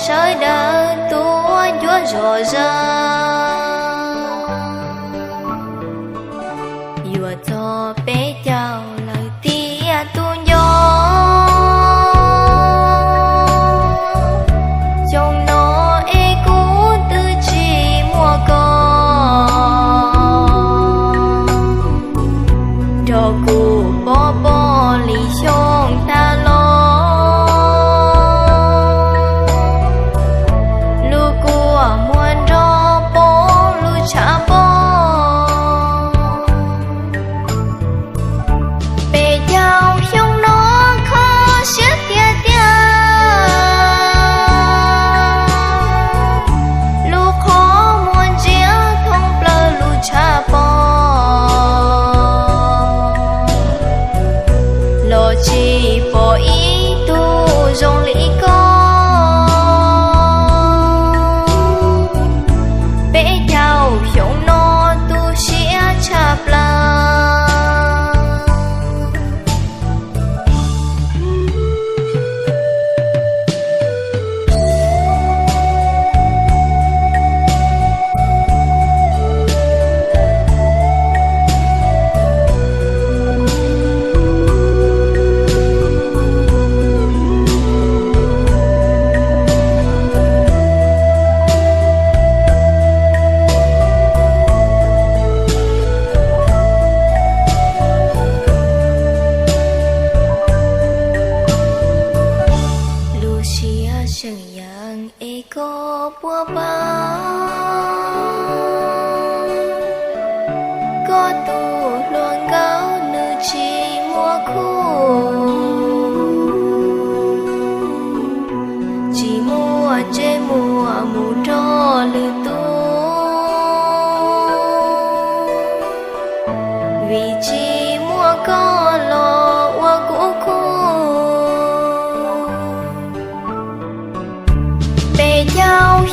Sawv daws tuaj ncuav zom zaws, yuav txog peb caug lawm tiag tus nco. Xyoo no es kuv twb tsis muaj koj, nrog kuv pov pob li xyoo tag los. Lub kua muag nrog poob lub tshav pob. Peb caug xyoo no kho siab tiag tiag, lub qhov muag ntsia thoob plaws lub tshav pob, los tsis pom ib tug zoo li koj. Peb caug xyoo no tu siab tshaj plaws. Lub siab seem yees es koj puas paub, koj tus hluas nkauj nws tsis muaj khub, tsis muaj ntsej muag mus nrog lwm tus, vim tsis muaj koj los ua kuv khub. Peb caug